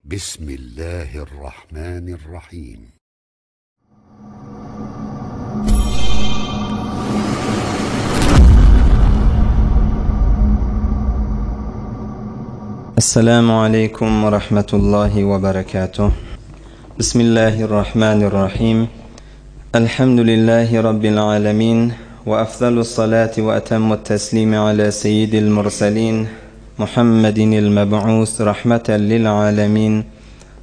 Bismillahirrahmanirrahim. Esselamu aleýkum we rahmetullahi we berekatuh. Bismillahirrahmanirrahim. Elhamdülillahi rabbil alamin we afdalus salati we atammut teslimi ala seyyidil murselin Muhammedinil meb'us rahmeten lil alemin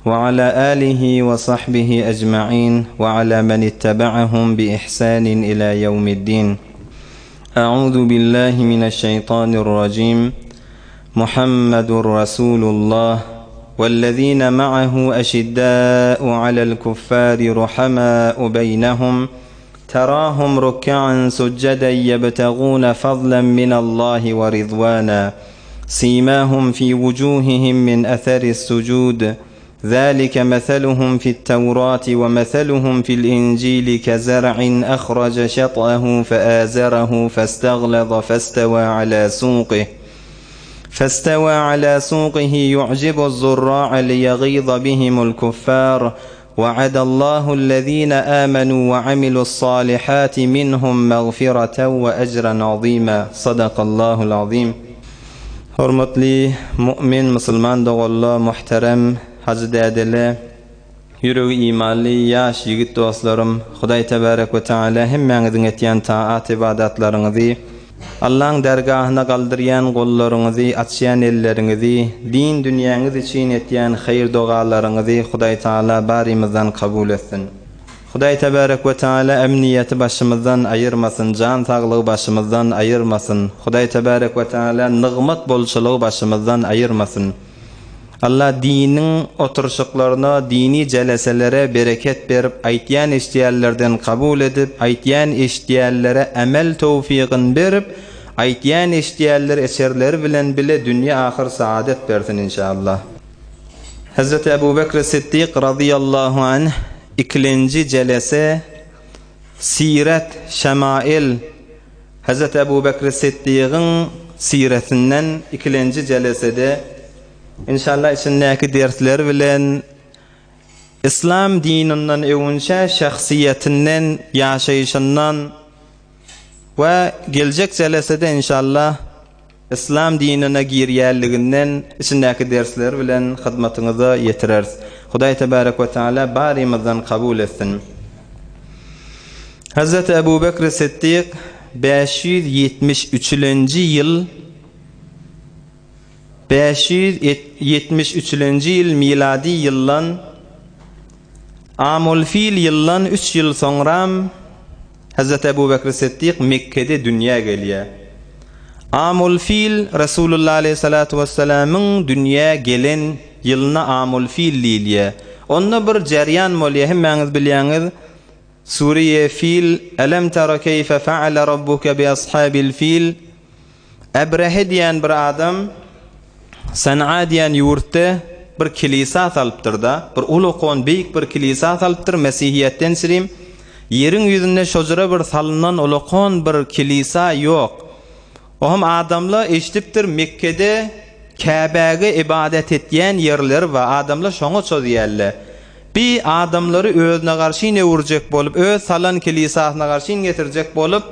we ala alihi we sahbihi ecmaîn we ala men ittebe'ahum bi ihsanin ila yevmiddin. A'udhu billahi mineşşeytanirracim. Muhammedur Rasulullah vellezine ma'ahu eşiddâ'u alel kuffâri ruhamâ'u beynehum terâhum ruk'an succeden yebtegûne fadlen minallahi ve ridvâna simâhum fî vucûhihim min eseris sucûd ذلك مثلهم في التوراة ومثلهم في الإنجيل كزرع أخرج شطأه فآزره فاستغلظ فاستوى على سوقه فاستوى على سوقه يعجب الزراع ليغيظ بهم الكفار وعد الله الذين آمنوا وعملوا الصالحات منهم مغفرة وأجرا عظيما صدق الله العظيم Hormatly mu'min musulman doganlar, muhterem hajy dädeler, ýüregi imanly ýaş ýigit dostlarym, Hudaý tebarek we taala hemmäňiziň etýän taat ybadatlaryňyzy, Allaň dergahyna galdyrýan gollaryňyzy, açýan elleriňizi, din dünýäňiz üçin etýän haýyr dogalaryňyzy Hudaý taala barymyzdan kabul etsin. Hudaý tebarek we taala emniýeti başymyzdan aýyrmasyn, jan saglygy başymyzdan aýyrmasyn. Hudaý tebarek we taala nygmat bolçulygy başymyzdan aýyrmasyn. Alla diniň oturyşyklaryna, dini jeleselere bereket berip, aýtýan eşidýänlerden kabul edip, aýtýan eşidýänlere emel towfygyn berip, aýtýan eşidýänler eserleri bilen bile dünýe ahyr saadet bersin inşallah. Hezreti Ebu Bekri Siddik razyýallahu anh ikilenji jelese Siret, Şemail, Hezreti Ebu Bekri Siddigiň siretinden ikilenji jelesede inşallah içindäki dersleri bilen Yslam dininden öwünçä şahsyýetinden, ýaşaýşyndan we geljek jelesede inşallah Yslam dinine girýänliginden içindäki dersleri bilen hyzmatyňyza ýetireris. Hudaý tebarek we taala barymyzdan kabul etsin. Hezreti Ebu Bekri Siddik 573-lenji ýyl 573-lenji ýyl milady ýyldan Amul fil ýyldan üç ýyl soňram Hezreti Ebu Bekri Siddik Mekgede dünýä gelýär. Amul fil Resulullah aleýhissalatu wessalamyň dünýä gelen ýylyna Amul fil diýilýär. Onda bir jerýan bolýar, hemmäňiz bilýäňiz, Sure-i Fil, Elem tera keýfe feale rabbuke bi ashabil fil, Ebrehe diýen bir adam San'a diýen ýurtda bir kilisa salypdyr-da, bir ulakon beýik bir kilisa salypdyr, mesihiýetden çirim. Ýeriň ýüzünde şojura bir salynan ulakon bir kilisa ýok. Ohm adamla eşidipdir Mekgede Käbäge ybadat etýän ýerleri bar, adamla şoňa çozýärler. Bi adamlary özüne garşyn öwürjek bolup, öz salan kilisasyna garşyn getirjek bolup,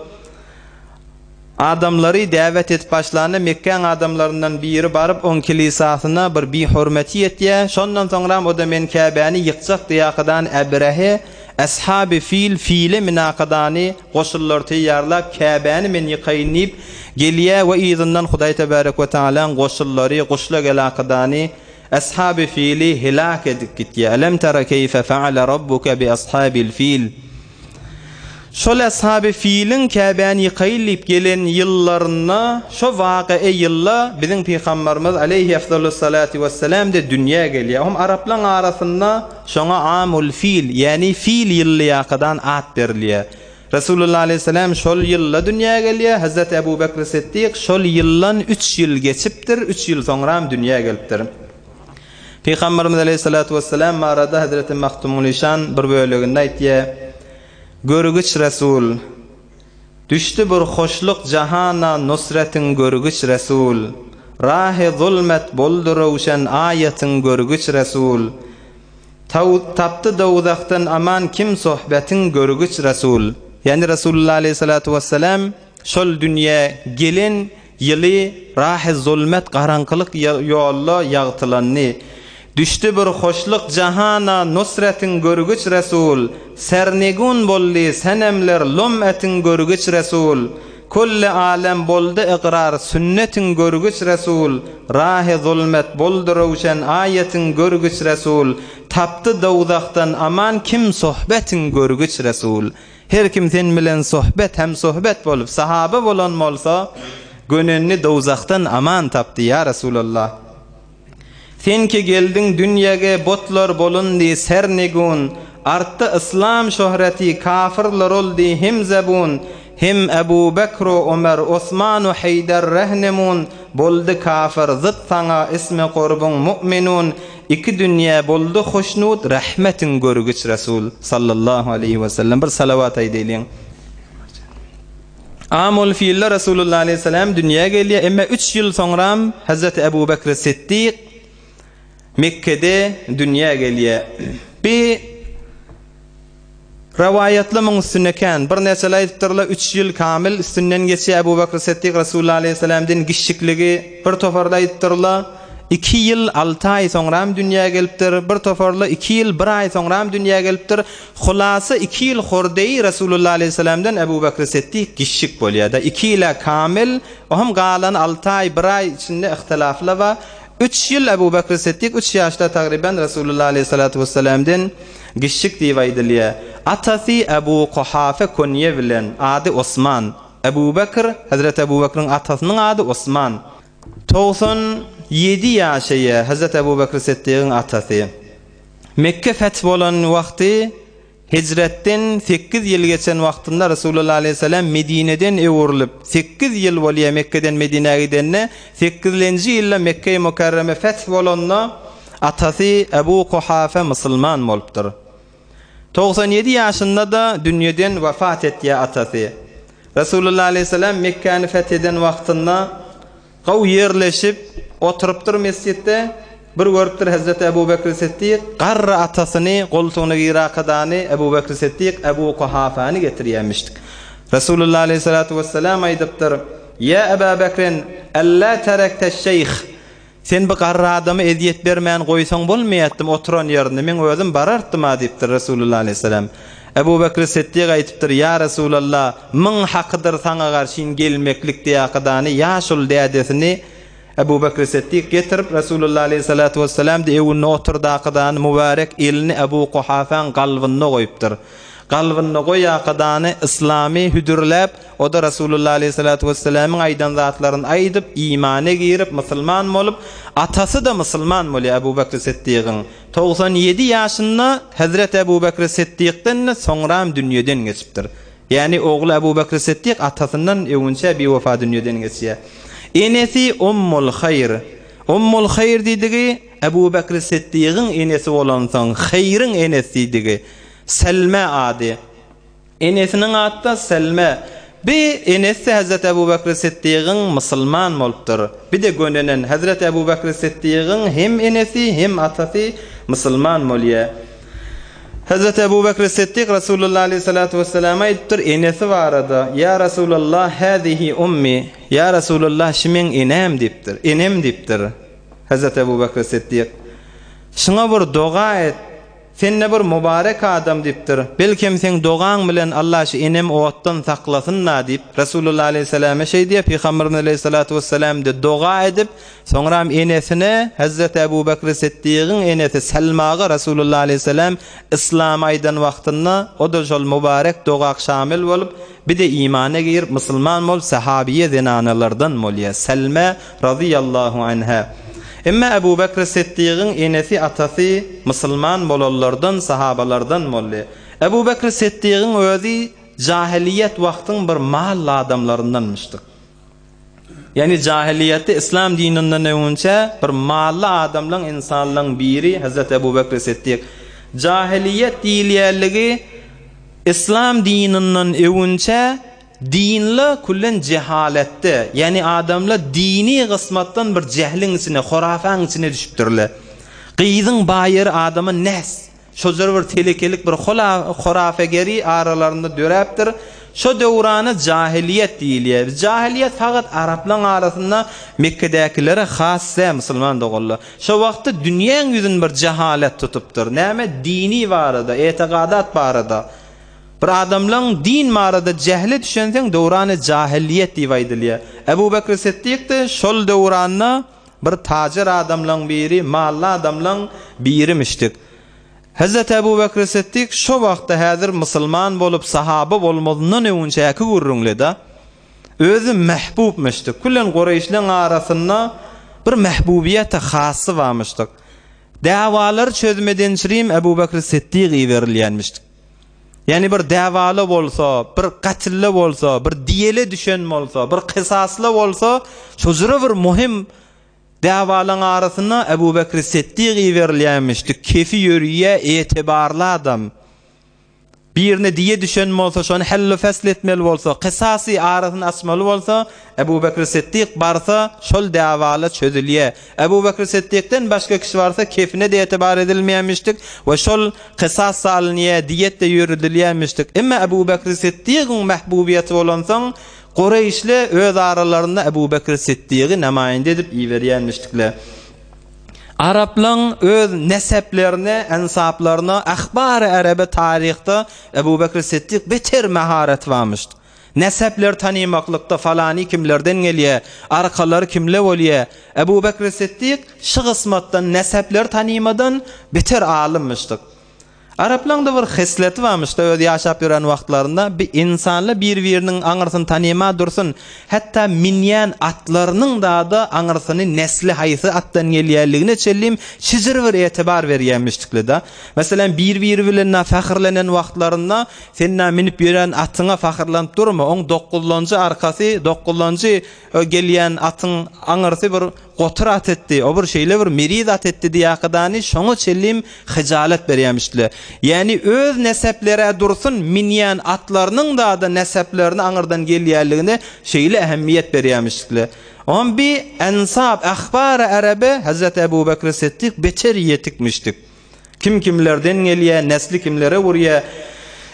Adamlary däwet edip başlanda Mekgäň adamlaryndan biri baryp oň kilisasyna bir bihormeti ýetýär. Şondan soňram o-da men Käbäni ýykjak diýakadan Äbrehe, Äshaby fil, file minakadany goşunlar teýýarlap Käbäni men ýykaýyn diýip gelýär we yzyndan Hudaý tebarek we taalaň goşunlary guşla gelakadany Äshaby fili helak edip gitýär. Elem tera keýfe feale rabbuke bi ashabil fil. Şol Ashaby filiň Käbäni ýykaýyn diýip gelen ýyllarynda, şo waka-e ýylda biziň Pygambarymyz aleýhi efdalus-salati wes-selam-de dünýä gelýär. Hom araplaň arasynda şoňa Amul fil, ýäni fil ýyly ýakadan at berilýär. Resulullah aleýhissalam şol ýylda dünýä gelýär. Hezreti Ebu Bekri Siddik şol ýyldan üç ýyl geçipdir, üç ýyl soňram dünýä gelipdir. Pygamberimiz aleýhissalatu wessalam barada Hezreti Magtymguly şan bir böleginde aýtýar, Görgüç Resul, Düşdi bir hoşluk jahana nusretiň görgüç Resul. Rahy zulmet boldy röwşen aýatyň görgüç Resul. Taw tapdy dowzahdan aman kim sohbetiň görgüç Resul. Ýagny Resulullah aleýhissalatu wessalam şol dünýä gelen ýyly rahy zulmet garaňkylyk ýolda ýagtylandy. Düşdi bir hoşluk jahana nusretiň görgüç Resul. Sernegun boldy senemler lom etiň görgüç Resul. Külli alem boldy ykrar sünnetiň görgüç Resul, Rahy zulmet boldy röwşen aýatyň görgüç Resul, Tapdy dowzahdan aman kim sohbetiň görgüç Resul. Her kim sen bilen sohbet hemsohbet bolup sahaba bolan bolsa, gönenni dowzahdan aman tapdy ýa Resulallah. Sen ki geldiň dünýäge butlar bolundy sernigun, Artdy yslam şöhreti kafyrlar oldy hem zebun, Hem Ebu Bekr-u Omer Osman-u Heýder rehnemun, Boldy kafyr zyt saňa ismi gurbuň mu'minun, Iki dünýä boldy hoşnut rehmetiň görgüç Resul, sallallahu aleýhi we sellem, Bir salawat aýdaýlyň. Amul Filde Resulullah aleýhissalam dünýä gelýär, emma üç ýyl soňram Hezreti Ebu Bekri Siddik Mekgede dünýä gelýär. Bi rowaýatlar muň üstünde kän. Birnäçeler aýdypdyrlar, üç ýyl kamil üstünden geçýär Ebu Bekri Siddik Resulullah aleýhissalamdan giçjikligi. Bir toparda aýdypdyrlar, iki ýyl alty aý soňram dünýä gelipdir. Bir toparlar iki ýyl bir aý soňram dünýä gelipdir. Hulasa iki ýyl hordeýi Resulullah aleýhissalamdan Ebu Bekri Seddik gişşik bolýada. Iki ýyla kamil, o hem galan alty aý, bir aý içinde yhtylafla bar. Üç ýyl Ebu Bekri Seddik üç ýaşda tagryban Resulullah aleýhissalatu wessalamdan gişşik diýip aýdylýar. Atasy Ebu Kuhafe kunýe bilen, ady Osman. Ebu Bekr, Hezreti Ebu Bekriň atasynyň ady Osman. 97 ýaşaýar Hezreti Ebu Bekri Seddigiň atasy. Mekge feth bolan wagty, hijretden sekiz ýyl geçen wagtynda Resulullah aleýhissalam Medineden öwrülip, sekiz ýyl bolýar Mekgeden Medinä gidenine, sekizlenji ýylda Mekge-i Mükerreme feth bolanda atasy Ebu Kuhafe musulman bolupdyr. 97 ýaşynda-da dünýeden wefat etýär atasy. Resulullah aleýhissalam Mekgäni feth eden wagtynda Gowy ýerleşip, oturypdyr mesjitde. Bir görüpdir Hezreti Ebu Bekri Siddik garry atasyny goltugyna girakadany Ebu Bekri Siddik Ebu Kuhafany getirýämişdik. Resulullah aleýhissalatu wessalam aýdypdyr, Ýa Eba Bekrin, Alla terekteş-şeýh! Sen bu garry adama ezýet bermän goýsaň bolmaýatdym oturan ýerinde, meň özüm barartdym-a diýipdir Resulullah aleýhissalam. Ebu Bekri Siddik aýdypdyr, Ýa Resulallah, myň hakydyr saňa garşyn gelmeklik diýakydany ýaşuly dädesini Ebu Bekri Siddik getirip, Resulullah aleýhissalatu wessalam-da öwünde oturdakydany mübärek elini Ebu Kuhafaň galbynda goýupdyr. Galbynda goýakydany yslamy hödürläp, o-da Resulullah aleýhissalatu wessalamyň aýdan zatlaryny aýdyp, imana girip, musulman bolup, atasy-da musulman bolýar Ebu Bekri Siddigiň. 97 ýaşynda Hezreti Ebu Bekri Siddiqden-de soňram dünýeden geçipdir. Ýagny ogly Ebu Bekri Siddik atasyndan öwünçä biwepa dünýeden geçýär. Enesi Ummul Haýr. Ummul Haýr diýdigi Ebu Bekri Siddigiň enesi bolansoň, Haýryň enesi diýdigi. Selme ady. Enesiniň ady-da Selme. Bi enesi Hezreti Ebu Bekri Siddigiň musulman bolupdyr. Bir-de gönenen Hezreti Ebu Bekri Siddigiň hem enesi, hem atasy musulman bolýar. Hezreti Ebu Bekri Siddik Resulullah aleýhissalatu wesselama aýdypdyr enesi barada, Ýa Resulallah, häzihi ummi, Ýa Resulallah, şi meň enem diýipdir, enem diýipdir. Hezreti Ebu Bekri Siddik, Şuňa bir doga et, Sen-de bir mübarek adam diýipdir. Belkem seň dogaň bilen Allah şu enemi otdan saklasyn-da diýip, Resulullah aleýhissalama şeý diýýär, Pygamberimiz aleýhissalatu wessalam-de doga edip, soňram enesine, Hezreti Ebu Bekri Siddigiň enesi Selmaga Resulullah aleýhissalam yslamy aýdan wagtynda, o-da şol mübarek doga şamil bolup, bir-de imana girip, musulman bolup, sahabiýe zenanalardan bolýar. Selme Razyýallahu anha. Emma Ebu Bekri Siddigiň enesi atasy musulman bolanlardan sahabalardan boldy. Ebu Bekri Siddigiň özi jahylyýet wagtyň bir mally adamlaryndanmyşdyk. Ýagny jahylyýetde islam dininden öňünçä bir mally adamlaň insanlaň biri Hezreti Ebu Bekri Siddik. Jahylyýet diýilýänligi islam dininden öňünçä. Dinle küllen jehaletde, ýagny adamlar dini gysmatdan bir jähliň içine, horafaň içine düşüpdirler. Gyzyň baýary adama nehs, şojary bir telekelik bir horafegeri aralarynda döräpdir. Şo döwrana jahiliýet diýilýär. Jahiliýet fakat araplaň arasynda Mekgedäkilere has däl musulman doganlar. Şo wagtda dünýäň ýüzüni bir jahalet tutupdyr. Näme? Dini barada, etigadat barada. Bir adamlaň din barada jähle düşenseň döwrany jahiliýet diýip aýdylýar. Ebu Bekri Siddik-de şol döwranda bir tajir adamlaň biri, mally adamlaň birimişdik. Hezreti Ebu Bekri Siddik şo wagtda häzir musulman bolup sahaba bolmazyndan öwünçäki gürrüňle-da. Özi mehbubmyşdyk. Külen Kureýşleň arasynda bir mehbubiýeti hassy barmyşdyk. Dawalary çözmedençirim Ebu Bekri Siddik iberilýänmişdik. Ýagny bir dawaly bolsa, bir gatille bolsa, bir diýele düşen bolsa, bir kysasly bolsa, şo jüre bir muhim dawalaň arasynda Ebu Bekri Siddik iberilýänmişdik. Kefi ýörüýä, etibarly adam. Birine diýe düşen bolsa, şony hällu-fesl etmeli bolsa, kysasy arasyny açmaly bolsa, Ebu Bekr Siddik barsa, şol dawalar çözülýär. Ebu Bekr Siddikden başga kişi barsa, kefine-de etibar edilmeýärmişdik we şol kysas-da alynýar, diýet-de ýöredilýärmişdik. Emma Ebu Bekr Siddigiň mähbubiýeti bolansoň, Kureýşler öz aralarynda Ebu Bekr Siddigi nemaýynda edip iberýärmişdikler. Araplaň öz neseplerine, ensaplaryna, ahbary erebe taryhda Ebu Bekr Siddik beter mahareti barmyşdy. Nesepleri tanymaklykda falany kimlerden gelýä, arkalary kimle bolýa, Ebu Bekr Siddik şu gysmatdan nesepleri tanymadan beter alymmyşdyk. Araplaňda bir hesleti barmyşda öz ýaşap ýören wagtlarynda bi ynsanla bir biriniň aňyrsyny tanyma dursun hatda minýän atlarynyň dada aňyrsyny nesli haýsy atdan gelýänligine çenlim şijir bir etibar berýänmişdiklida. Meselem bir biri bilen na fahyrlenen wagtlarynda sen na minip ýören atyňa fahyrlanyp durma oň dokuzlanjy arkasy dokuzlanjy gelýän atyň aňyrsy bir Gotur at etdi, o bir şeýle bir meriz at etdi diýakydany şoňa çenlim hyjalat berýämişdile. Ýäni öz nesepler-ä dursun, minýän atlarynyň-da-da neseplerine aňyrdan gelýänligine şeýle ähemmiýet berýämişdikle. Oňam bi ensap, ahbar-y erebe Hezreti Ebu Bekri Siddik beter ýetikmişdik. Kim kimlerden gelýär, nesli kimlere urýar?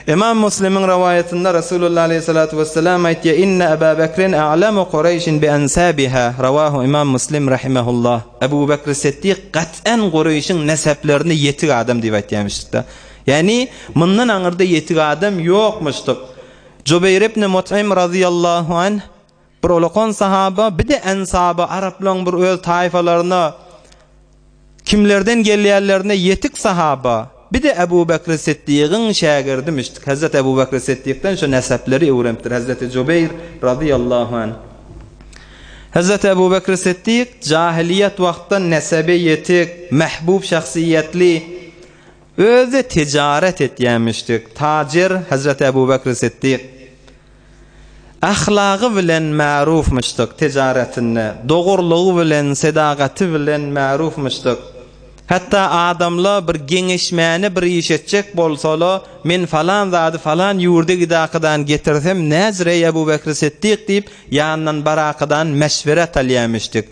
Ymam Muslimiň rowaýatynda Resulullah aleýhissalatu wessalam aýtýar, Inne Eba Bekrin a'lemu Kureýşin bi ensabiha, rawahu Ymam Muslim rahimehullah. Ebu Bekri Siddik gat'an Kureýşiň neseplerine ýetik adam diýip aýtýarmyşdyk-da. Ýagny, mundan aňyrda ýetik adam ýokmuşdyk. Jubeýr ibn Mut'im razyýallahu anh bir ulakan sahaba, bir-de ensaba, araplaryň bir öz taýfalaryna, Kimlerden gelýänlerine ýetik sahaba, bir-de Ebu Bekri Siddigiň şägirdimişdik. Hezreti Ebu Bekri Siddikden şu nesepleri öwrenipdir Hezreti Jubeýr razyýallahu anh. Hezreti Ebu Bekri Siddik jahiliýet wagtdan nesebe ýetik, mehbub şahsyýetli, özi tijaret etýämişdik. Tajir Hezreti Ebu Bekri Siddik. Ahlagy bilen märufmyşdyk tijaretinde, dogrulygy bilen, sedagaty bilen märufmyşdyk. Hatda adamla bir geňeşmäne bir iş etjek bolsala, men falan zady falan ýurda gidakydan getirsem näzir-eý Ebu Bekri Siddik diýip, ýanyndan barakydan meşweret alýamyşdyk.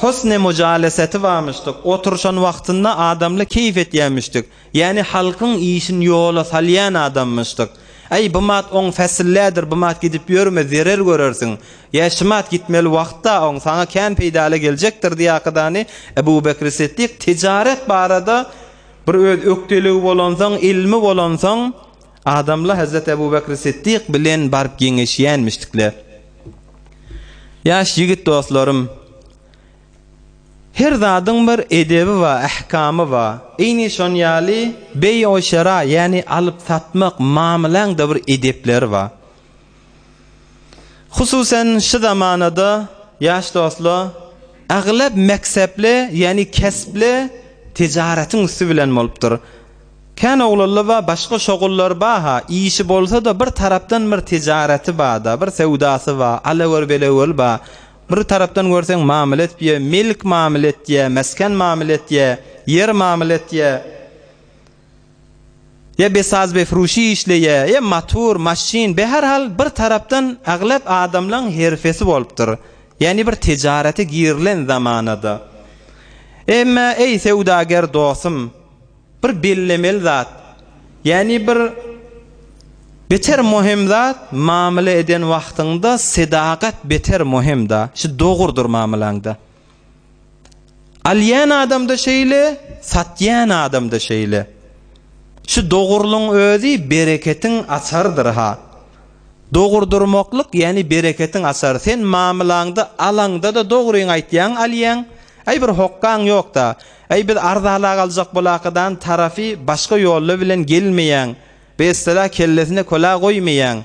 Husny mujaleseti barmyşdyk. Oturyşan wagtynda adamla keýp etýämişdik. Ýagny halkyň işini ýola salýan adammyşdyk. Äý, bu mat oň fäsillädir, bu mat gidip ýörme, zerer görersiň. Ýa şumat gitmeli wagtda oň, saňa kän peýdaly geljekdir diýakydany Ebu Bekri Siddik tijaret barada bir öz ökdeligi bolansoň, ilmi bolansoň, adamla Hezreti Ebu Bekri Siddik bilen baryp geňeşýänmişdikler. Ýaş ýigit dostlarym! Her zadyň bir edebi bar, ähkamy bar. Eýni şon ýaly beý-u şera, ýagny alyp-satmak, mamylaň-da bir edepleri bar. Hususan şu zamanada ýaş dostlar aglab meksepli, ýagny kespli tijaretiň üsti bilen bolupdyr. Kän oglanlar bar, başga şogullary bar-ha, işi bolsa-da bir tarapdan bir tijareti bar-da, bir söwdasy bar, alawör-belewöri bar. Bir tarapdan görseň mamla etýär, melk mamla etýär, mesgen mamla etýär, ýer mamla etýär. Ýa besaz-befruşi işleýä, ýa matur, maşyn, beherhal bir tarapdan aglap adamlaň herfesi bolupdyr. Ýagny bir tijarete girilen zamanada. Emma eý söwdager dosum, bir bellemeli zat, ýagny bir beter möhüm zat mamla eden wagtyňda sedagat beter möhüm-da, şu dogrudyr mamlaňda. Alýan adam-da şeýle, satýan adam-da şeýle. Şu dogrulygyň özi bereketiň açarydyr-ha. Dogry durmaklyk, ýagny bereketiň açary. Sen mamlaňda, alaňda-da dogryňy aýtýaň, alýaň. Äý bir hokgaň ýok-da. Äý biz arzalak aljak bolakadan tarapy başga ýolla bilen gelmeýäň. Beýsela kellesine köla goýmaýaň.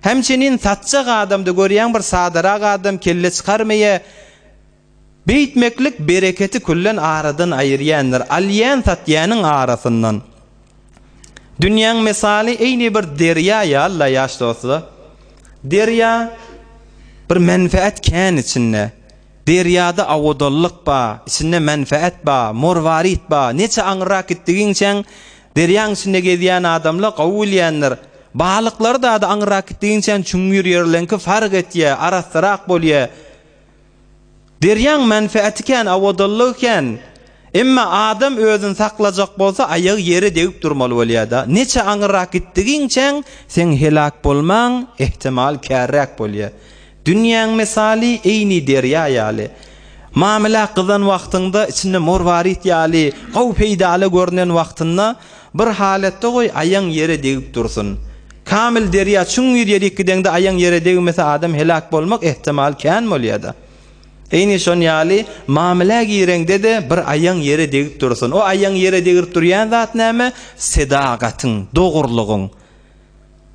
Hemçinin satjak adamda görýäň bir sadarak adam kelle çykarmaýa. Beýtmeklik bereketi küllen aradan aýyrýandyr, alýan-satýanyň arasyndan. Dünýäň mysaly eýni bir derýa ýaly-la ýaş dostlar. Derýa bir menfaat kän içinde. Derýada awadanlyk ba, içinde menfaat ba, morwarit ba. Neçe aňyrrak gitdigiňçäň derýaň içinde gezýän adamlar gowy bilýändir. Balyklary da-da aňyrrak gitdigiňçäň çuňňur ýerleňki fark etýä, arassarak bolýa. Derýaň menfeaty kän, awadanlygy kän. Emma adam özüni saklajak bolsa, aýagy ýere degip durmaly bolýar-da. Neçe aňyrrak gitdigiňçäň, seň heläk bolmaň ehtimal kärräk bolýar. Dünýäň mysaly eýni derýa ýaly. Mamla gyzan wagtyňda, içinde morwarit ýaly gowy peýdaly görnen wagtynda, bir halatda goý aýaň ýere degip dursun. Kamil derýa çuňňur ýerik gideňde aýaň ýere degmese adam heläk bolmak ehtimaly kän bolýada. Eýni şon ýaly mamla gireňde-de bir aýaň ýere degip dursun. O aýaň ýere degirip durýan zat näme? Sedagatyň, dogrulygyň.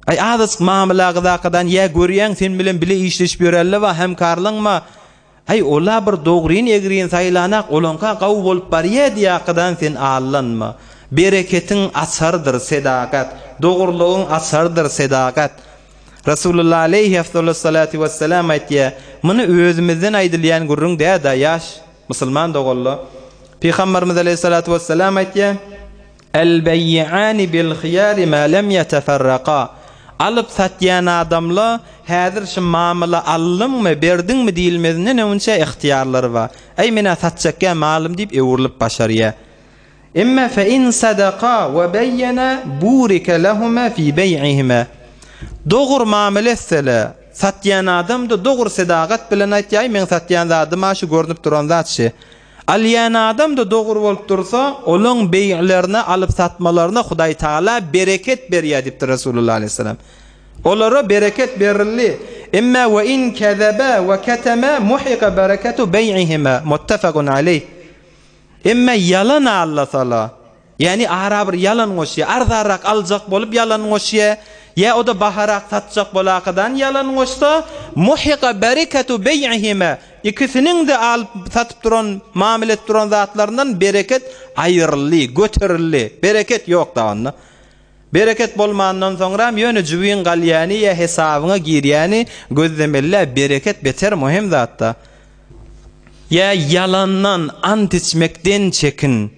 Aý azajyk mamla gyzakadan ýa görýäň sen bilen bile işleşip ýörelle bar hemkarlaňma. Aý ola bir dogryn egrin saýlanak olaňka gawy bolup barýa diýakadan sen allanma. Bereketiň açarydyr sedakat, dogrulygyň açarydyr sedakat. Resulullah aleýhi afdalus-salatu wessalam aýtýa, muny özümizden aýdylýan gürrüň däda ýaş musulman doganlar. Pygamberimiz aleýhissalatu wessalam aýtýa, El-beýýi'ani bil-hyýari ma lem ýeteferraka. Alyp-satýan adamla häzir şu mamla aldyňmy, berdiňmi diýilmezinden öňünçä ygtyýarlary bar. Äý, men-ä satjakýa malym diýip öwrülip başarýa. Emma fe in sadaka we beýýene burike lehuma fi beý'ihima. Dogry mamla etsele, satýan adam-da dogry sedagat bilen aýtýa, äý, meň satýan zadym-a şu görnüp duran zat şi. Alýan adam-da dogry bolup dursa, olaň beýglerine, alyp-satmalaryna Hudaý Tagala bereket berýär diýipdir Resulullah aleýhissalam. Olara bereket berildi. Emma we in kezebe we keteme muhika bereketu beý'ihima muttefakun aleýh. Emma ýalan allasala, Ýagny ara bir ýalan goşýar. Arzanrak aljak bolup ýalan goşýar. Ýa o-da baharak satjak bolakadan ýalan goşsa, muhiqa bereketu beý'ihima, ikisiniň-de alyp satyp duran, mamele edip duran zatlaryndan bereket aýryldy, göterildi. Bereket ýok-da onda. Bereket bolmandan soňram ýöne jübiň galýany ýa hesabyňa girýäni gözlemeli-dä, bereket beter möhüm zat-da. Ýa ýalandan ant içmekden çekin.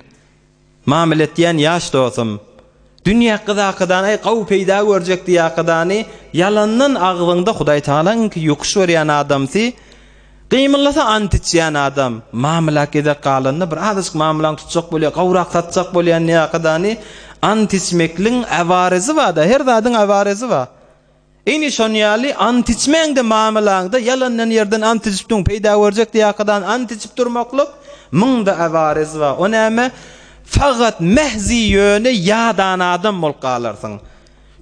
Mamla etýän ýaş dosum. Dünýä gyzakadany aý gawy peýda görjek diýakadany ýalandan agzyňda Hudaý Tagalaňky ýokuş görýän adamsy gymyldasa ant içýän adam mamla gezek galanda bir azajyk mamlaň tutjak bolýa gowrak satjak bolýan diýakadany ant içmekligiň awarezi barda her zadyň awarezi bar. Ine şon ýaly ant içmäňde mamylaňda ýalandan ýerden ant içip duň peýda görjek diýakadan ant içip durmaklyk muňda awarez bar o näme fagat mähzi ýöne ýadan adam bolup galarsyň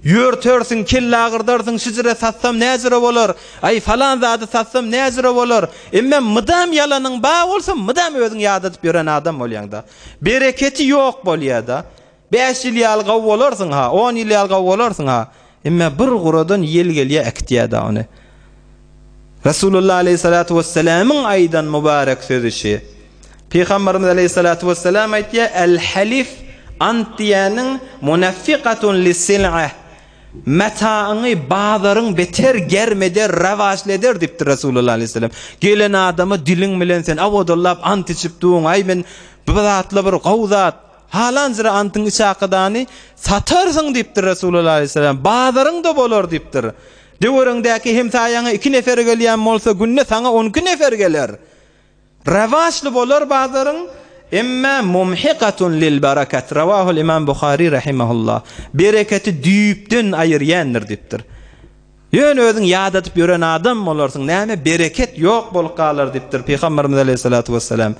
ýörtersiň kelle agyrdarsyň şijire satsam näjire bolar aý falan zady satsam näjire bolar emme mydam ýalanyň bar bolsa mydam özüň ýadadyp ýören adam bolýaňda bereketi ýok bolýada Bäş ýyl ýaly gawy bolarsyň-ha, on ýyl ýaly gawy bolarsyň-ha. Emma bir guradan ýel gelýär, äkitýär-de ony. Resulullah aleýhissalatu wessalamyň aýdan mübarek sözi şi. Pygamberimiz aleýhissalatu wessalam aýtýar, El-halif, ant diýýäniň munaffikatun lis-sil'ah. Mataňy, bazaryň beter germ eder, rawaçly eder diýipdir Resulullah aleýhissalam. Gelen adama diliň bilen sen awadallap ant içip duň, aý men bu zatla bir gowy zat. Halan jyra antyň iç akydany satarsyň diýipdir Resulullah aleýhissalam. Bazaryň-da bolar diýipdir. Döwereňdäki hemsaýaňa iki nefer gelýän bolsa, günde saňa onki nefer geler. Rewaçly bolar bazaryň, emme mumhikatun lil barakat, Rawahul Imam Buhary rahimehullah. Bereketi düýpden aýyrýandyr diýipdir. Ýöne özüň ýadadyp ýören adam bolarsyň, näme bereket ýok bolup galar diýipdir Pygamberimiz aleýhissalatu wessalam.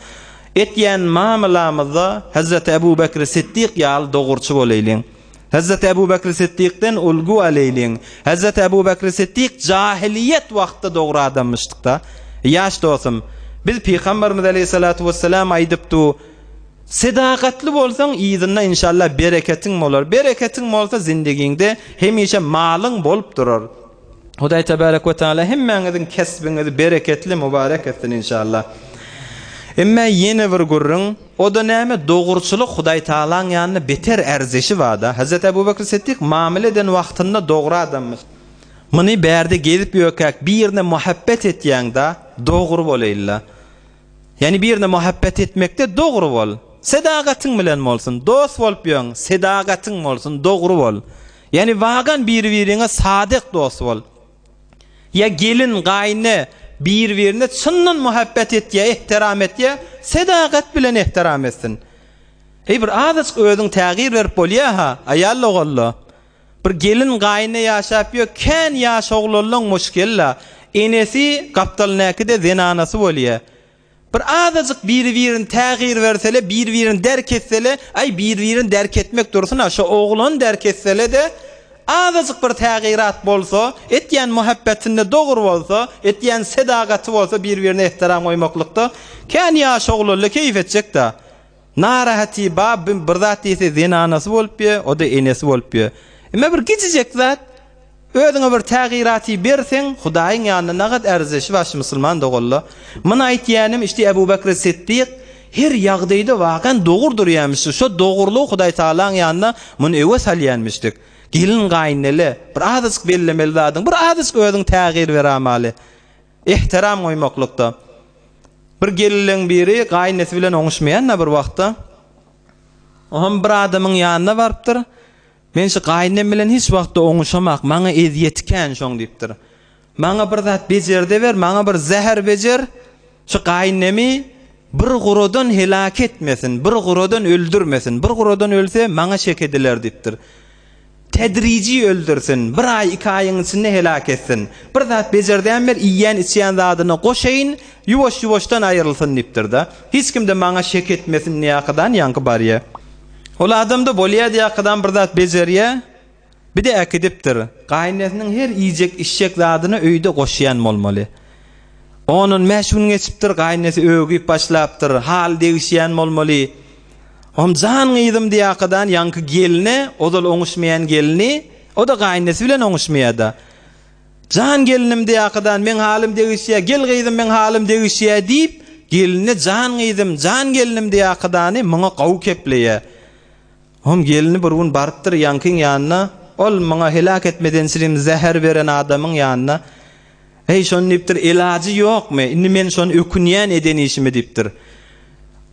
Etýän mamylamyzda Hezreti Ebu Bekri Siddik ýaly dogruçy bolaýlyň. Hezreti Ebu Bekri Siddikden ulgu aleýliň. Hezreti Ebu Bekri Siddik jahylyýet wagtda dogry adammyşdykda. Ýaş dostum, biz Pygamberimiz aleýhissalatu wessalam aýdypdy, Sedakatly bolsaň yzynda inşallah bereketiň bolar. Bereketiň bolsa zindigiňde hemişe malyň bolup durar. Hudaý tebarek we taala hemmäňiziň kesbiňizi bereketli mübarek etsin inşallah. Emme ýene bir gürrüň, o-da näme dogruçylyk Hudaý taalaň ýanynda beter ärzeşi barda. Hazreti Ebu Bekr Siddik mamile eden wagtynda dogry adammyş. Muny bärde gezip ýökäk birine muhabbet etýäňda dogry boleýlla. Ýagny birine muhabbet etmekde dogry bol. Sedagatyň bilen bolsun. Dost bolup ýöň, sedagatyň bolsun, dogry bol. Ýagny wagan bir-biriňe sadyk dost bol. Ýa gelin, gaýyne bir-birine çyndan muhabbet etýä, ehtiram etýä, sedagat bilen ehtiram etsin. Eý bir azajyk özüň tägir berip bolýa-ha, aýal-ogalla. Bir gelin gaýyny ýaşap ýör kän ýaş oglanlaň muşkella enesi gapdalynäkide zenanasy bolýa bir azajyk biri birini tägyr bersele bir birini därk etsele aý bir birini därk etmek dursun-a şo oglan därk etselede azajyk bir tägyrat bolsa etýän muhabbetinde dogry bolsa etýän sedagaty bolsa bir birine ehtiram goýmaklykda kän ýaş oglanla keýp etjekda. Narahaty ba bir zat diýse zenanasy bolup ýö, o-da enesi bolup ýö. Emme bir kiçijek zat, özüňe bir tägyraty berseň, Hudaýyň ýanynda nagat ärzeşi bar şu musulman doganla. Muny aýtýanym işte Ebu Bekri Siddik her ýagdaýda wakan dogry durýamyşdy. Şo dogrulygy Hudaý Tagalaň ýanynda muny öwe salýanmyşdyk. Gelin gaýynele, bir azajyk bellemeli zadyň, bir azajyk özüň tägyr beramaly. Ehtiram goýmaklykda. Bir gelinleň biri gaýynesi bilen oňuşmaýan-da bir wagtda. Oňam bir adamyň ýanyna barypdyr. Men şu gaýynem bilen hiç wagtda oňuşamak, maňa ezýeti kän şoň diýipdir. Maňa bir zat bejer-de ber, maňa bir zäher bejer, şu gaýynemi bir guradan heläk etmesin, bir guradan öldürmesin, bir guradan ölse maňa şek ediler diýipdir. Tedriji öldürsin, bir aý, iki aýyň içinde heläk etsin. Bir zat bejerdän ber, iýýän-içýän zadyna goşaýyn, ýuwaş-ýuwaşdan aýrylsyn diýipdir-de. Hiç kim-de maňa şek etmesin diýýäkadan ýaňky barýa. Ol adam-da bolýa diýýäkadan bir zat bejerýä, bir-de äkidipdir. Gaýynesiniň her iýjek-içjek zadyna öýde goşýan bolmaly. Ondan bäş gün geçipdir, gaýynesi ögüp başlapdyr, haly degişýän bolmaly. Ohm jan gyzym diýakadan ýaňky gelne, ozal oňuşmaýan gelni, o-da gaýynesi bilen oňuşmaýada. Jan gelnim diýakadan meň halym degişýä, gel gyzym meň halym degişýä diýip, geline jan gyzym, jan gelnim diýakadany muňa gowy kepleýä. Ohm gelni bir gün barypdyr ýaňkyň ýanyna, ol muňa heläk etmedençirim zäher beren adamyň ýanyna. Heý, şony diýipdir, elajy ýokmy? Indi men şony ökünýän eden işime diýipdir.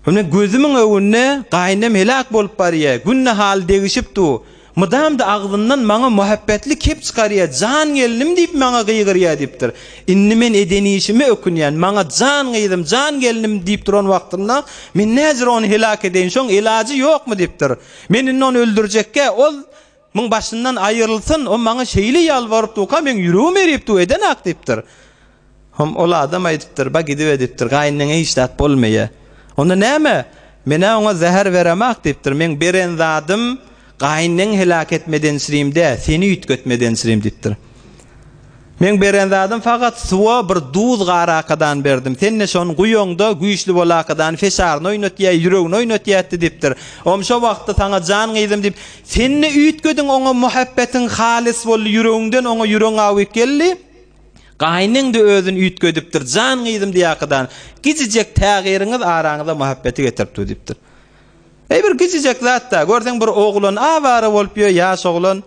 Indi gözümiň öňünde gaýynem heläk bolup barýa, günde haly degişip dur. Mydam-da agzyndan maňa muhabbetli kep çykarýa, jan gelnim diýip maňa gygyrýa diýipdir. Indi men eden işime ökünýän, maňa jan gyzym, jan gelnim diýip duran wagtynda men näjür ony heläk edeýin, şoň elajy ýokmy diýipdir. Men indi ony öldürjekgä, ol Muň başyndan aýrylsyn, o maňa şeýle ýalbaryp durka, meň ýüregim erip dur, edenak diýipdir. Hom ol adam aýdypdyr, ba gidibe diýipdir, gaýynyňa hiç zat bolmaýa. Onda näme? Men-ä oňa zäher beremak diýipdir, meň beren zadym gaýynyňy heläk etmedençirim dä, seni üýtgetmedençirim diýipdir. Meň beren zadym fakat suwa bir duz garakadan berdim. Sen-de şony guýaňda güýçli bolakadan feşaryny oýnatýa, ýüregini oýnatýatdy diýipdir. Om şo wagtda saňa jan gyzym diýip, sen-de üýtgediň oňa muhabbetiň halys boldy ýüregiňden oňa ýüregiň awyp geldi. Gaýynyň-da özüni üýtgedipdir, jan gyzym diýakadan. Kiçijek tägyryňyz araňyza muhabbeti getiripdir diýipdir. Eý bir kiçijek zat-da, görseň bir oglan awara bolup ýör, ýaş oglan.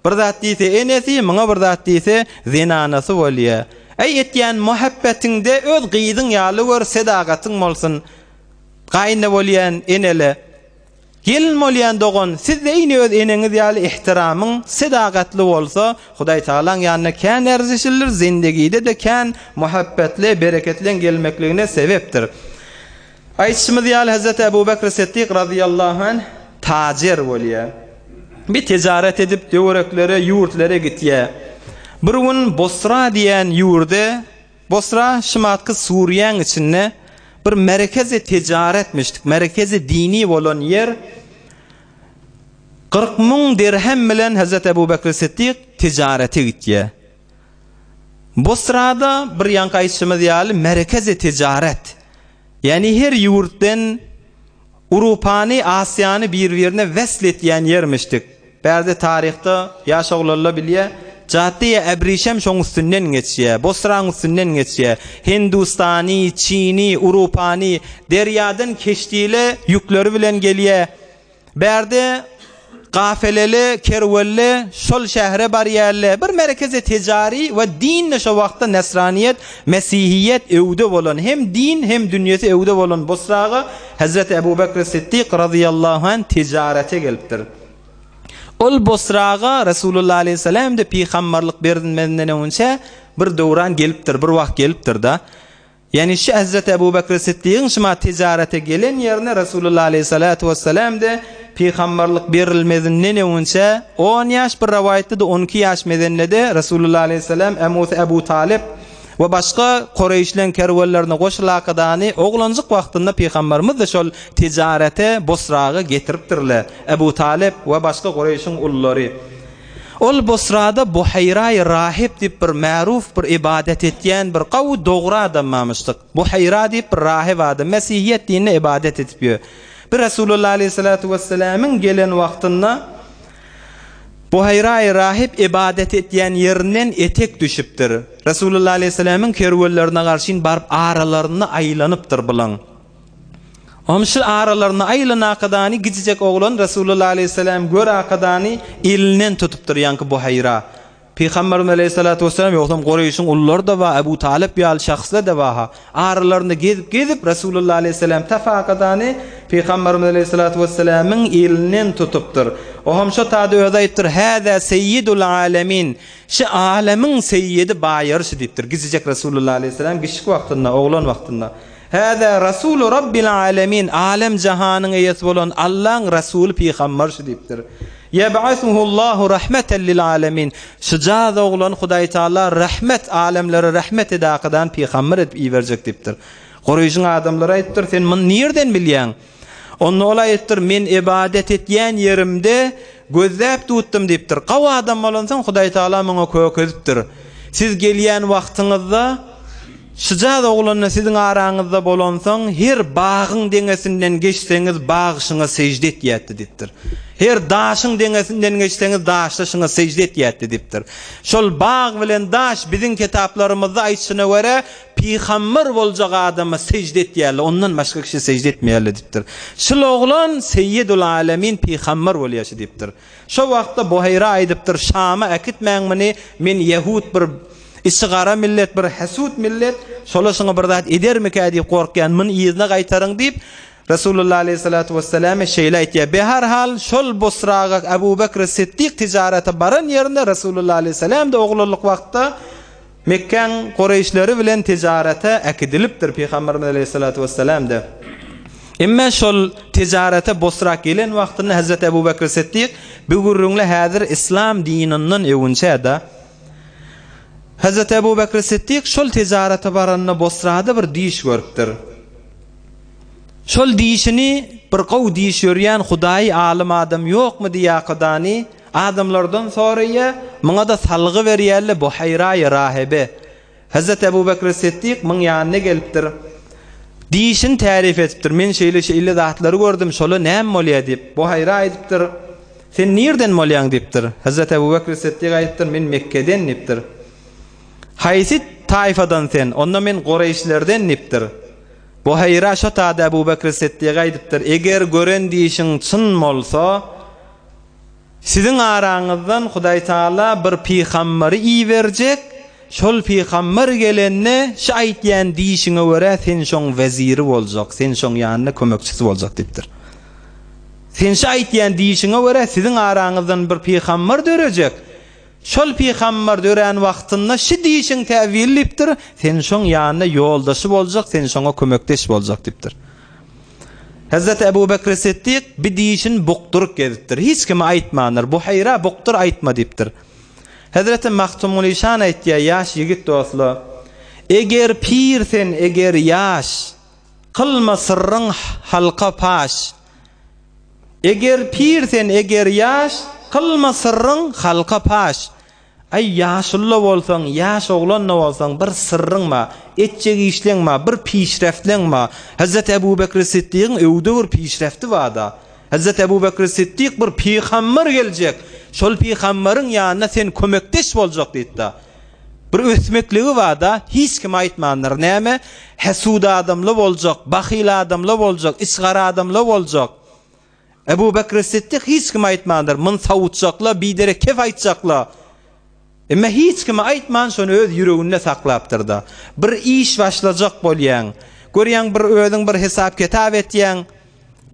Bir zat diýse enesi, muňa bir zat diýse zenanasy bolýa. Äý etýän muhabbetiňde öz gyzyň ýaly gör, sedagatyň bolsun. Gaýynne bolýan enele. Gelin bolýan dogan, siz-de ine öz eneňiz ýaly ehtiramyň, sedakatly bolsa, Hudaý Tagalaň ýanynda kän erzişlidir, zindegide-de kän muhabbetli, bereketliň gelmekligine sebepdir. Aýdyşymyz ýaly Hezreti Ebu Bekr Siddik razyýallahu anh tajer bolýar. Bir tejaret edip töwereklere, ýurtlara gitýär. Bir gün Bosra diýen ýurde, Bosra şumatky Suriýäň içinde bir merkezi tejaretmişdik, merkezi dini bolan ýer. 40 müň dirhem bilen Hezreti Ebu Bekr Siddik tijarete gitýär. Bosrada bir ýaňky aýdyşymyz ýaly merkezi tijaret. Ýagny her ýurtdan Urupany, Asiýany bir-birine wesl etýän ýermişdik. Bärde taryhda ýaş oglanlar bilýär, Jaddeýe Äbrişem şoň üstünden geçýär, Bosraň üstünden geçýär. Hindustany, Çini, Urupany derýadan keşdile ýükleri bilen gelýär. Bärde gafeleli, kerwenli şol şähere barýarlar. Bir merkezi tejari we din-de şo wagtda nesraniýet, mesihiýet öwde bolan, hem din, hem dünýesi öwde bolan Bosraga Hezreti Ebu Bekri Siddik razyýallahu anh tijarete gelipdir. Ol Bosraga Resulullah aleýhissalam-da pygamberlik berilmezinden öňünçä bir döwran gelipdir, bir wagt gelipdir-de. Ýagny şu Hezreti Ebu Bekri Siddigiň şuma tijarete gelen ýerine Resulullah aleýhissalatu wessalam-de pygamberlik berilmezinden öňünçä on ýaş bir rowaýatda-da on iki ýaş mezende-de Resulullah aleýhissalam Emusy Ebu Talyp we başga koreýşleň kerwenlerine goşulakadany oglanjyk wagtynda pygamberimiz-de şol tijarete Bosraga getiripdirler Ebu Talyp we başga koreýşiň ululary. Ol Bosrada Buheýraý rahyp diýip bir märuf bir ybadat etýän bir gawy dogry adam barmyşdyk. Buheýra diýip bir rahyp adam mesihiýet dinine ybadat edip ýör. Bir Resulullah aleýhissalatu wessalamyň gelen wagtynda Buheýraý rahyp ybadat etýän ýerinden etek düşüpdir. Resulullah aleýhissalamyň kerwenlerine garşyn baryp aralarynda aýlanypdyr bulaň. Omşy aralarynda aýlan akadany gijijek oglan Resulullah aleýhissalam gör akadany elinden tutupdyr ýaňky Buhaýra. Pygamberimiz aleýhissalatu wessalam ýogsam Gureýşiň ululary-da bar, Ebu Talyp ýaly şahslar-da bar-ha. Aralarynda gezip-gezip Resulullah aleýhissalam tap akadany Pygamberimiz aleýhissalatu wessalamyň elinden tutupdyr. Ohem şo tada özi aýypdyr, Häzä seýýidul alemin, şi alemiň seýýidi baýary şi diýipdir. Gijijek Resulullah aleýhissalam giçjik wagtynda, oglan wagtynda. Hâzâ Rasûlu Rabbil âlemin, Älem-jahanyň eýesi bolan Allaň Rasuly pygamber şu diýipdir. Ýeb'asuhullahu rahmeten lil âlemin, Şujaz oglan Hudaý Taala rahmet, älemlere rahmet edakydan pygamber edip iberjek diýipdir. Kureýşiň adamlary aýdypdyr, Sen muny nirden bilýäň? Onda ol aýdypdyr, Men ybadat etýän ýerimde gözläp dutdum diýipdir. Gawy adam bolansoň Hudaý Taala muňa kökezipdir. Siz gelýän wagtyňyzda Şujaz oglanda siziň araňyzda bolansoň, her bagyň deňesinden geçseňiz, bag şuňa sežde etýätdi diýipdir. Her daşyň deňesinden geçseňiz, daşda şuňa sežde etýätdi diýipdir. Şol bag bilen daş biziň kitaplarymyzda aýdyşyna görä, pygamber boljak adama sežde etýärler, ondan başga kişä sežde etmeýärler diýipdir. Şul oglan Seýýidul Alemin pygamber bolýar şu diýipdir. Şo wagtda Buheýra aýdypdyr, Şama äkitmäň muny, men ýehud bir içi gara millet, bir hesud millet, şolar şuňa bir zat edermikä diýip gorkýan, muny yzyna gaýtaryň diýip, Resulullah aleýhissalatu wesselame şeýle aýtýar, Be her hal, şol Busraga Ebu Bekri Siddik tijarete baran ýerinde Resulullah aleýhissalam-da oglanlyk wagtda Mekgäň kureýşleri bilen tijarete äkidilipdir Pygamberimiz aleýhissalatu wessalam-da. Emme şol tijarete Bosra gelen wagtynda Hezreti Ebu Bekr Siddik bu gürrüňle häzir islam dininden öwünçä-de. Hezreti Ebu Bekr Siddik şol tijarete baranda Bosrada bir düýş görüpdir. Şol dişini bir gowy diş ýörýän hudaýy alym adam ýokmy diýakydany adamlardan soraýa, muňa-da salgy berýärler Buhaýraýy rahybe. Hezreti Ebu Bekri Siddik muň ýanyna gelipdir. Dişini tärif edipdir, men şeýle-şeýle zatlary gördüm, şola näme bolýa diýip. Buhaýra aýdypdyr, Sen nirden bolýaň diýipdir. Hezreti Ebu Bekri Siddik aýdypdyr, Men Mekgeden diýipdir. Haýsy taýfadan sen? Onda men Gureýşlerden diýipdir. Buhaýra şo tada Ebu Bekri Siddige aýdypdyr, Eger gören dişiň çyn bolsa, siziň araňyzdan Hudaýtagala bir pygamberi iberjek, şol pygamber gelende şu aýtýan dişiňe görä sen şoň weziri boljak, sen şoň ýanynda kömekçisi boljak diýipdir. Sen şu aýtýan diýşiňe görä siziň araňyzdan bir pygambar dörejek. Şol pygambar dörän wagtynda şu diýşiň täwili diýipdir, sen şoň ýanynda ýoldaşy boljak, sen şoňa kömekdeş boljak diýipdir. Hezreti Ebu Bekri Siddik bi diýşini bukduryp gezipdir. Hiç kime aýtmandyr. Buheýra bukdur aýtma diýipdir. Hezreti Magtymguly şan aýtýar, ýaş ýigit dostlar, Eger pir sen, eger ýaş, Kylma syrryň halka paş. Eger pir sen, eger ýaş, Kylma syrryň halka paş. Aý, ýaşuly-da bolsaň, ýaş oglan-da bolsaň, bir syrryň bar, etjek işleň bar, bir pişräftleň bar. Hezreti Ebu Bekri Siddigiň öwde bir pişräfti bar-da. Hezreti Ebu Bekri Siddik bir pygamber geljek, şol pygamberyň ýanynda sen kömekdeş boljak diýdi-de. Bir ösmekligi bar-da, hiç kime aýtmandyr. Näme? Hesud adamla boljak, bahyl adamla boljak, içgara adamla boljak. Ebu Bekri Siddik hiç kime aýtmandyr. Muny sowutjakla, biderek kef aýtjakla. Emma hiç kime aýtman şony öz ýüreginde saklapdyr-da. Bir iş başlajak bolýaň. Görýäň bir özüň bir hesap-kitap etýäň.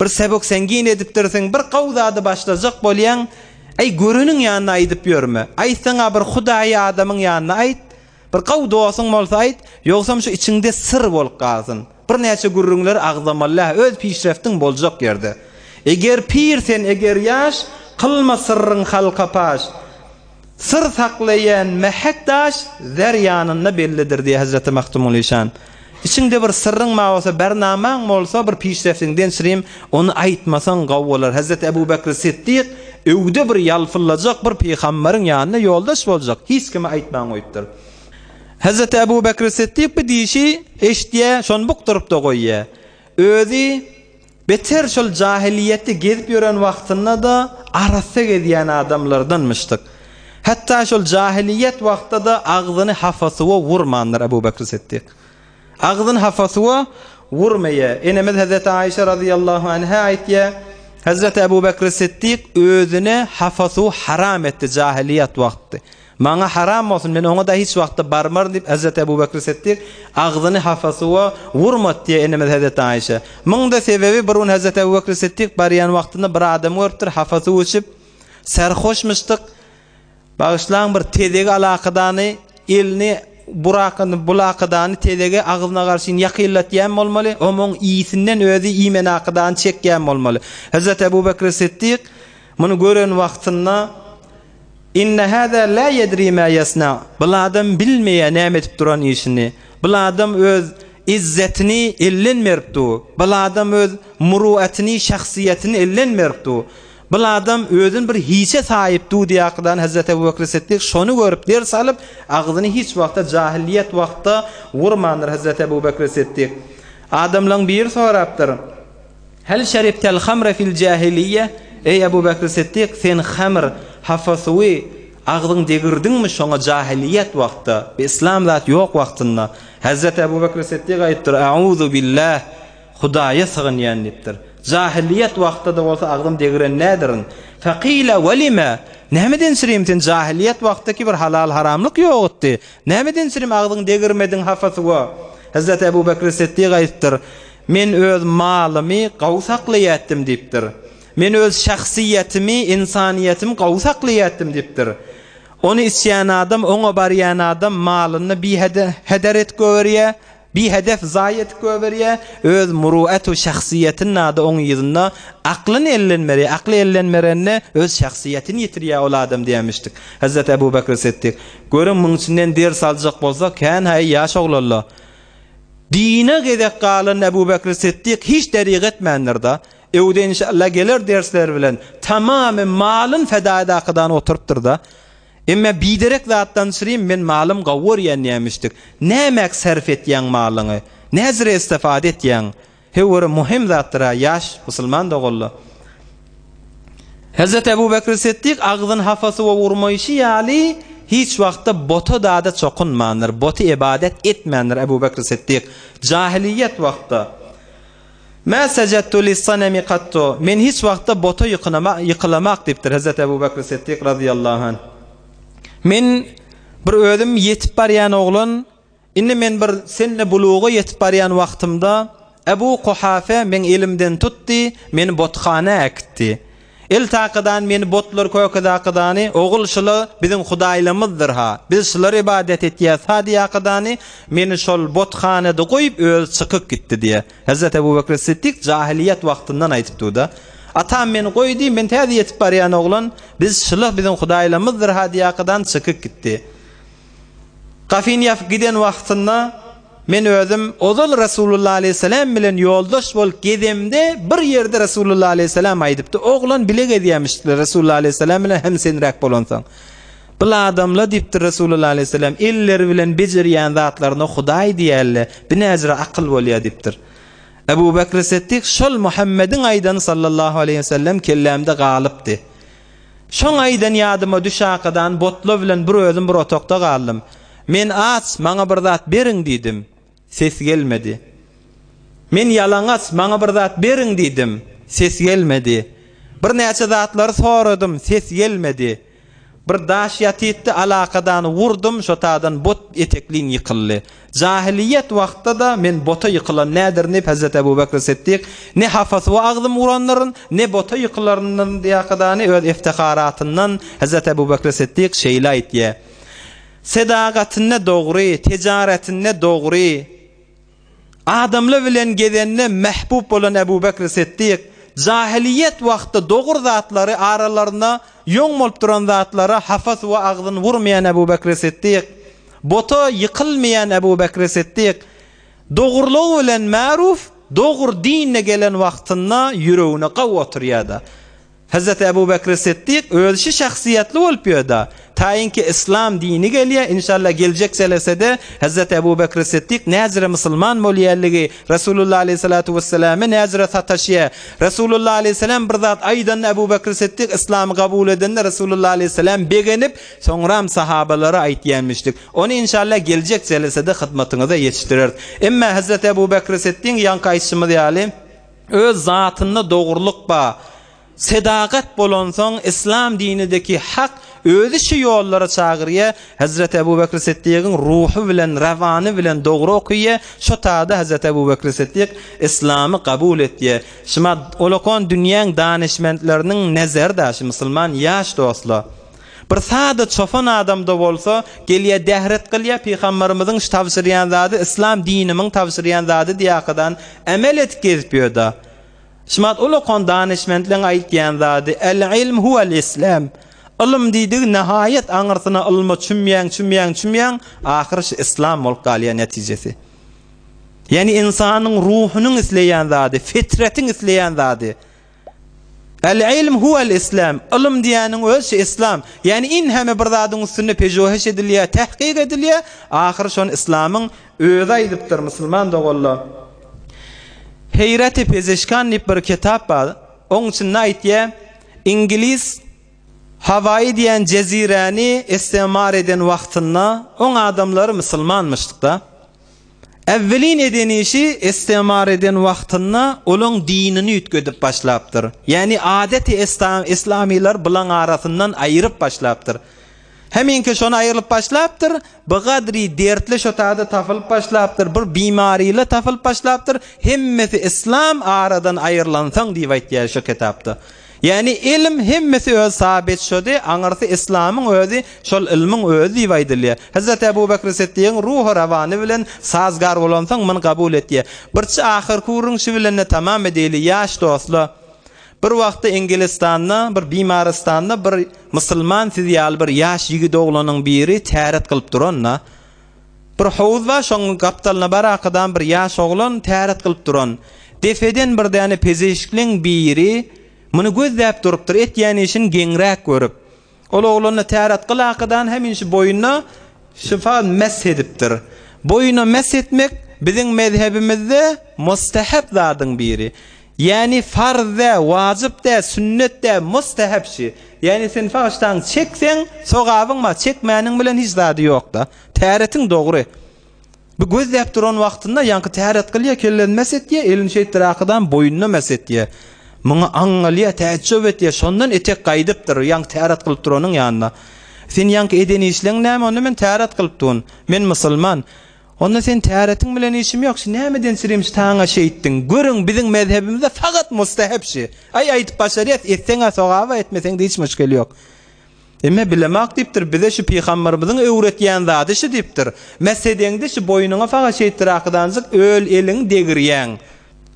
Bir sebuk-sengin edipdirsiň, bir gowy zady başlajak bolýaň, äý, göreniň ýanynda aýdyp ýörme. Aýtsaň-a bir hudaýy adamyň ýanynda aýt, bir gowy dostuň bolsa aýt, ýogsam şu içiňde syr bolup galsyn. Birnäçe gürrüňleri agzamaly däl, öz pişreftiň boljak ýerde. Eger pir sen, eger ýaş, kylma syrryň halka paş. Syr saklaýan mähek daş zer ýanynda bellidir diýýär Hezreti Magtymguly şan. Içiňde bir syrryň bar bolsa, bernamaň bolsa, bir pişreftiňden çyrim, ony aýtmasaň gowy bolar. Hezreti Ebu Bekri Siddik öwde bir ýalpyldajak bir pygambaryň ýanynda ýoldaş boljak, hiç kime aýtman goýupdyr. Hezreti Ebu Bekri Siddik bu diýşi eşidýär, şony bukduryp-da goýýar. Özi Beter şol jahylyýetde gezip ýören wagtynda-da arassa gezýän adamlardanmyşdyk. Hatda şol jahylyýet wagtda-da agzyny hapa suwa wurmandyr Ebu Bekr Siddik. Agzyny hapa suwa wurmaýar. Enemiz Hezreti Aýşe razyýallahu anha aýtýar, Hezreti Ebu Bekr Siddik özüne hapa suw haram etdi jahylyýet wagty. Maňa haram bolsun, men oňa-da hiç wagtda barmaryn diýip, hezreti Ebu Bekri Siddik agzyny hapa suwa wurmady diýýär enemiz hezreti Aýşe. Muň-da sebebi, bir gün hezreti Ebu Bekri Siddik barýan wagtynda bir adamy görüpdir, hapa suw içip, serhoşmyşdyk. Bagyşlaň, bir tezegi alakadany elini burakyny, bulakadany tezegi agzyna garşyn ýakynlatýan bolmaly, omuň ýysinden özi iýmenakadany çekýän bolmaly. Hezreti Ebu Bekri Siddik muny gören wagtynda, Inne hâzâ lâ yedrî mâ yasna, Bul adam bilmeýär näme edip duran işini. Bul adam öz izzetini elden berip dur. Bul adam öz muruatyny, şahsyýetini elden berip dur. Bul adam özüni bir hiçe saýyp dur diýýärkidan Hezreti Ebu Bekri Siddik şony görüp ders alyp, agzyny hiç wagtda jahylyýet wagtda wurmandyr Hezreti Ebu Bekri Siddik. Adamlaň biri sorapdyr. Hel şeribtel hamre fil jahiliýe, Eý Ebu Bekr Siddik, sen hamr, hafa suwy, agzyň degirdiňmi şoňa jahiliýet wagtda, bi yslam zat ýok wagtynda? Hezreti Ebu Bekr Siddik aýypdyr, Auzu billah, Hudaýa sygynýan diýipdir. Jahiliýet wagtda-da bolsa agzym degiren nädirin? Fekile we lime? Nämeden çirim sen jahiliýet wagtda ki bir halal-haramlyk ýokdy. Nämeden çirim agzyň degirmediň hafa suwa? Hezreti Ebu Bekr Siddik aýypdyr, Men öz malymy gowy saklaýatdym diýipdir. Men öz şahsyýetimi, ynsanyýetimi gowy saklaýatdym diýipdir. Ony içýän adam, oňa barýan adam malyny biheder edip goýberýär, bihedef zaýa edip goýberýär, öz muruet we şahsyýetini nada oň yzynda aklyny elden berýär, akly elden berende öz şahsyýetini ýitirýär ol adam diýenmişdik. Hezreti Ebu Bekr Siddik. Görüň muň içinden ders aljak bolsak kän haý ýaş oglanlar. Dine gezek galan Ebu Bekr Siddik hiç derig etmändir-da. Öwde inşallah geler dersler bilen tamamy malyn feda edakydan oturypdyr-da. Emme biderek zatdan çyrim men malym gowy görýän diýenmişdik. Nämäk sarf etýäň malyňy? Näzire istifade etýäň? Höwür muhim zatdyr-a ýaş musulman doganlar. Hezreti Ebu Bekr Siddik agzyny hapa suwa urmaýşy ýaly hiç wagtda bota dada çokunmandyr, boty ybadat etmändir Ebu Bekr Siddik jahylyýet wagtda. Mä sejadtu lis-sanami kattu, men hiç wagtda bota ýykylamak diýipdir Hezreti Ebu Bekr Siddik razyýallahu anh. Men bir özüm ýetip barýan oglan, Indi men bir senle buluga ýetip barýan wagtymda. Ebu Kuhafe meň elimden tutdy, meni buthana äkitdi. El takydan meni botlar kökezakydany, Ogul şula biziň hudaýlamyzdyr-ha, biz şulara ybadat etýäs-ha diýakydany, meni şol buthanada goýup özi çykyp gitdi diýýär. Hezreti Ebu Bekri Siddik jahylyýet wagtyndan aýdypdy-da. Atam meni goýdy, men täze ýetip barýan oglan, biz şula biziň hudaýlamyzdyr-ha diýakydan çykyp gitdi. Gafyny ýapyp giden wagtynda men özüm ozal Resulullah aleýhissalam bilen ýoldaş bolup gezemde bir ýerde Resulullah aleýhissalam aýdypdy, Oglan bile gezýämişdiler Resulullah aleýhissalam bilen hem senräk bolansoň. Bil adamla diýipdir Resulullah aleýhissalam, elleri bilen bejerýän zatlaryna Hudaý diýerler, bi näjüre akyl bolýar diýipdir. Ebu Bekri Siddik şol Muhammediň aýdany sallallahu aleýhi wesellem kellämde galypdy. Şoň aýdan ýadyma düşakadan botla bilen bir özüm bir otagda galdym. Men aç, maňa bir zat beriň diýdim. Ses gelmedi. Men ýalaňaç, maňa bir zat beriň diýdim. Ses gelmedi. Birnäçe zatlary soradym, ses gelmedi. Bir daş ýatytdy, alakadany wurdum, şo tadan bot eteklin ýykyldy. Jahylyýet wagtda-da men bota ýykylan nädirin diýip, Hezreti Ebu Bekr Siddik, Ne hapa suwa agzym urandyryn, ne bota ýykylaryndyr diýakadany öz iftiharatyndan Hezreti Ebu Bekr Siddik şeýle aýtýar, Sedagatynda dogry, tejaretinde dogry, adamlar bilen gezende mähbub bolan Ebu Bekr Siddik, jahylyýet wagtda dogry zatlary aralarynda ýoň bolup duran zatlara hapa suwa agzyny urmaýan Ebu Bekr Siddik, Bota ýykylmaýan Ebu Bekri Siddik, dogrulygy bilen märuf, dogry dine gelen wagtynda ýüregine gawy oturýar-da. Hezreti Ebu Bekri Siddik özi şi şahsyýetli bolup ýör-da. Taýynki yslam dini gelýär, inşallah geljek jelesede Hezreti Ebu Bekri Siddik näjire musulman bolýanlygy, Resulullah aleýhissalatu wesselame näjire sataşýar. Resulullah aleýhissalam bir zat aýdanda Ebu Bekri Siddik yslamy kabul edende Resulullah aleýhissalam begenip, Soňram sahabalara aýtýanmyşdyk. Ony inşallah geljek jelesede hyzmatyňyza ýetişdireris. Emma Hezreti Ebu Bekri Siddiň ýaňky aýtşymyz ýaly, öz zatynda dogrulyk bar, sedagat bolansoň yslam dinideki hak özi şu ýollara çagyrýar, Hezreti Ebu Bekri Siddigiň ruhy bilen, rawany bilen dogry okyýar, şo tada Hezreti Ebu Bekri Siddik yslamy kabul etýär. Şumat olakan dünýäň danyşmentleriniň nezeri da şu musulman ýaş dostlar. Bir sada çopan adamda bolsa, gelýär dähret kylýar, Pygambarymyzyň şu tabşyrýan zady yslam dinimiň tabşyrýan zady diýakadan emel edip gezip ýörda. Şumat ulakan danyşmentleň aýtýan zady, El-ilm huwel-islam. Ylym diýdigi nihaýat aňyrsyna ylma çümýäň, çümýäň, çümýäň, ahyry şu yslam bolup galýar netijesi. Ýagny ynsanyň ruhunyň isleýän zady, fitretiň isleýän zady. El-ilm huwel-islam, ylym diýýäniň özi şu yslam. Ýagny in heme bir zadyň üstünde pejuheş edilýär, tahkyk edilýär, ahyry şony yslamyň özi aýdypdyr, musulman doganlar. Heýreti pezeşkan diýip bir kitap bar. Oň içinde aýtýar, Iňlis Hawaýi diýen jeziräni istemar eden wagtynda oň adamlary musulmanmyşdyk-da. Äwwelin eden işi istemar eden wagtynda olaň dinini üýtgedip başlapdyr. Ýagny adeti islamylar bulaň arasyndan aýyryp başlapdyr. Heminki şony aýrylyp başlapdyr, bi gadry dertli şo tada tapylyp başlapdyr, bir bimaryly tapylyp başlapdyr, hemmesi islam aradan aýrylansoň diýip aýtýar şo kitapda. Ýagny ylym hemmesi öz sabit şody, aňyrsy yslamyň özi şol ylmyň özi diýip aýdylýar. Hezreti Ebu Bekri Siddigiň ruhy rawany bilen sazgar bolansoň muny kabul etýär. Birçi ahyrky gürrüň şu bilen-de tamam edeýli, ýaş dostlar. Bir wagtda Ingilistanda bir bimarystanda bir musulman siz ýaly bir ýaş ýigit oglanyň biri täret kylyp duran-da. Bir howuz bar, şoň gapdalyna barakadan bir ýaş oglan täret kylyp duran. Depeden bir däne pezeşikleň biri muny gözläp durupdyr, etýän işini geňräk görüp. Ol oglan-da täret kylakadan hemişe boýnuna şyfa mesh edipdir. Boýuna mesh etmek biziň mezhebimizde mustahap zadyň biri. Ýäni farz dä, wajyp dä, sünnet dä, mustahap şi. Ýäni sen faşdaň çekseň, sogabyň bar, çekmäniň bilen hiç zady ýok-da. Täretiň dogry. Bu gözläp duran wagtynda ýaňky täret kylýa, kellesini mes etýä, elini şeýtdir arkadan boýnuna mes etýä. Muňa aňňalýa, täjjüp etýä, şondan etek gaýdypdyr, ýaňky täret kylyp duranyň ýanyna. Sen ýaňky eden işleň näme, onda men täret kylyp durun. Men musulman. Onda sen täretiň bilen işim ýok, şi nämeden çirim şi taňa şeýtdiň? Görüň biziň mezhebimizde fakat mustahep şi. Aý aýdyp başarýas, etseň-ä sogaba, etmeseň-de hiç muşkil ýok. Emme bilemak diýipdir, bize şu pygambarymyzyň öwretýän zady şi diýipdir. Mesedeňde şi boýnuňa fakat şeýtdir akydanjyk öl eliň degirýäň.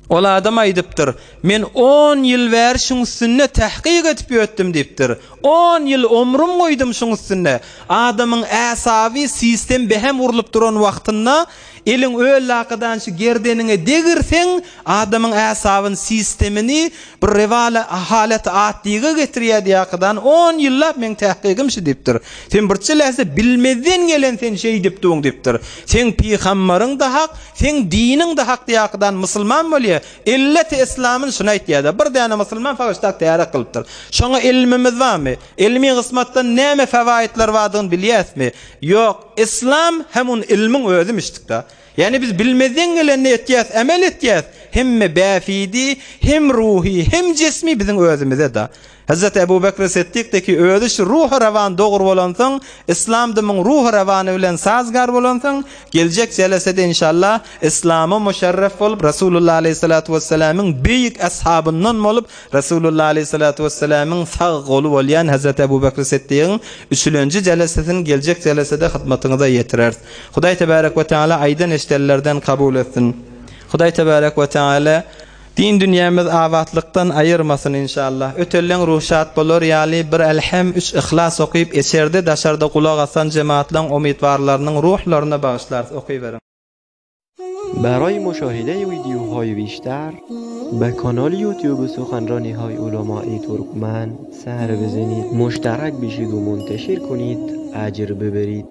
Ol adam aýdypdyr, Men on ýyl bäri şuň üstünde tahkyk edip ýötdüm diýipdir. On ýyl omrüm goýdum şuň üstünde. Adamyň äsaby sistem behem urlup duran wagtynda eliň öl lakadan şu gerdeniňe degirseň, adamyň äsabyn sistemini bir rewala halat atdyga getirýär diýakadan on ýyllap meň tahkygym şu diýipdir. Sen birçe lähze bilmezden gelen sen şeýdip duň diýipdir. Seň pygambaryň-da hak, Seň diniň-de hak diýakydan musulman bolýa, illeti islamyn şuny aýtýada, bir däne musulman fagyştak täret kylypdyr. Şoňa ilmimiz barmy? Ilmi gysmatdan näme fewaidler bardygyny bilýäsmi? Ýok, islam hem un ilmiň özümişdikda. Ýagny biz bilmezden gelenini etýäs, emel etýäs, hemme bäfidi, hem ruhy, hem jesmi biziň özümize-da. Hezreti Ebu Bekri Siddik deki özi şu ruhy rewan dogry bolansoň, Yslam dymyň ruhy rewany bilen sazgar bolansoň, geljek jelesede inşallah Yslama muşerref bolup, Resulullah aleýhissalatu wessalamyň beýik ashabyndan bolup, Resulullah aleýhissalatu wessalamyň sag goly bolýan Hezreti Ebu Bekri Siddigiň üçülenji jelesesini geljek jelesede hyzmatyňyza ýetireris. Hudaý tebarek we teala aýdan eşidenlerden kabul etsin. Hudaý tebarek we teala Din dünýämiz abatlykdan aýyrmasyn inşallah. Ötelleň ruh şat bolar ýaly bir Elhem üç Yhlas okyp eçerde daşarda gulak asan jematlaň umytwarlarynyň ruhlaryna bagyşlarys okyberiň. برای مشاهده ویدیوهای بیشتر به کانال یوتیوب سخنرانی های علمای ترکمن سر بزنید مشترک بشید و منتشر کنید اجر ببرید.